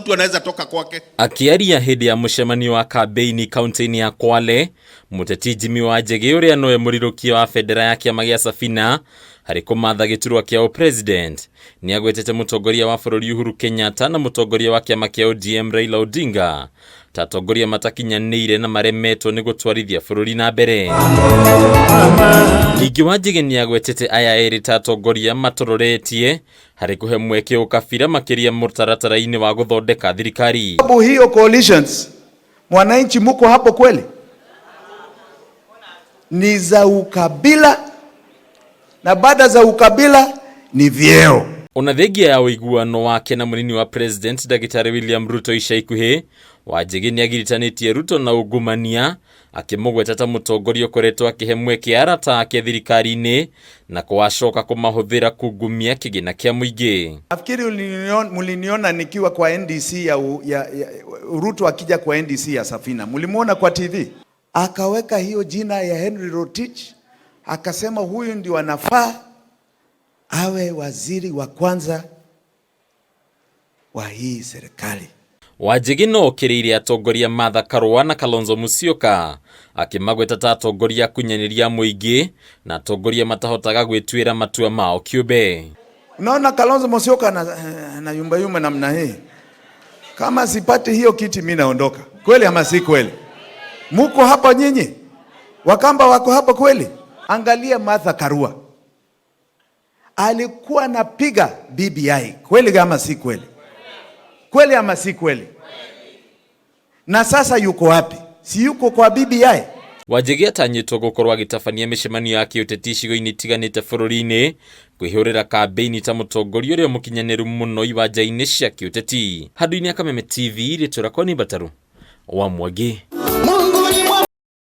Mtu anaweza toka kwake. Akĩaria hĩndĩ ya mũcemanio wa kambĩini kaunti-inĩ ya Kwale, mũteti Jimmy Wanjigi ũrĩa nowe mũrirũkia wa bendera ya kĩama gĩa Safina harĩ kũmatha gĩturwa kĩa ũpresident nĩ agwetete mũtongoria wa bũrũri Uhuru Kenyatta na mũtongoria wa kĩama kĩa ODM Raila Odinga ta atongoria matakinyanĩire na maremetwo nĩ gũtwarithia bũrũri na mbere. Ningĩ Wanjigi nĩ agwetete aya erĩ ta atongoria matororetie harĩ kũhe mweke ũkabira makĩria mũtaratara-inĩ wa gũthondeka thirikari. Sababu hiyo coalitions, mwananchi muko hapo kweli? Ni za ukabila na baada za ukabila ni vyeo. Ona thengia ya ũiguano wake na mũnini wa president Ndagĩtarĩ William Ruto ica ikuhĩ, Wanjigi nĩagiritanĩtie Ruto na ungumania akĩmũgweta ta mũtongoria ũkoretwo akĩhe mweke arata ake thirikari-inĩ na kwacoka kũmahũthĩra kungumia kĩgĩna kĩa mũingĩ. Nafikiri muliniona nikiwa kwa NDC ya Ruto akija kwa NDC ya Safina, mulimuona kwa TV, akaweka hiyo jina ya Henry Rotich, akasema huyu ndio anafaa awe waziri wa kwanza wa hii serikali. Wanjigi no okĩrĩire atongoria Martha Karua na Kalonzo Musyoka akĩmagweta ta atongoria akunyanĩri a mũingĩ na atongoria matahotaga gwĩtuĩra matua mao kĩũmbe. Unaona Kalonzo Musyoka na yumba yumba namna hii, kama sipati hiyo kiti mimi naondoka. Kweli ama si kweli? Muko hapa nyinyi? Wakamba wako hapa kweli? Angalia Martha Karua alikuwa anapiga BBI, kweli ama si kweli? Kweli ama si kweli? Na sasa yuko wapi? Si yuko kwa BBI? Wanjigi atanyĩtwo gũkorwo agĩtabania mĩcemanio ya kĩũteti icigo-inĩ itiganĩte bũrũri-inĩ kwĩhũrĩra kambĩini ta mũtongoria ũrĩa mũkinyanĩru mũno iwanja-inĩ cia kĩũteti. Handũ-inĩ ya Kameme TV, rĩtwa rĩakwa nĩ Mbataru wa Mwangi.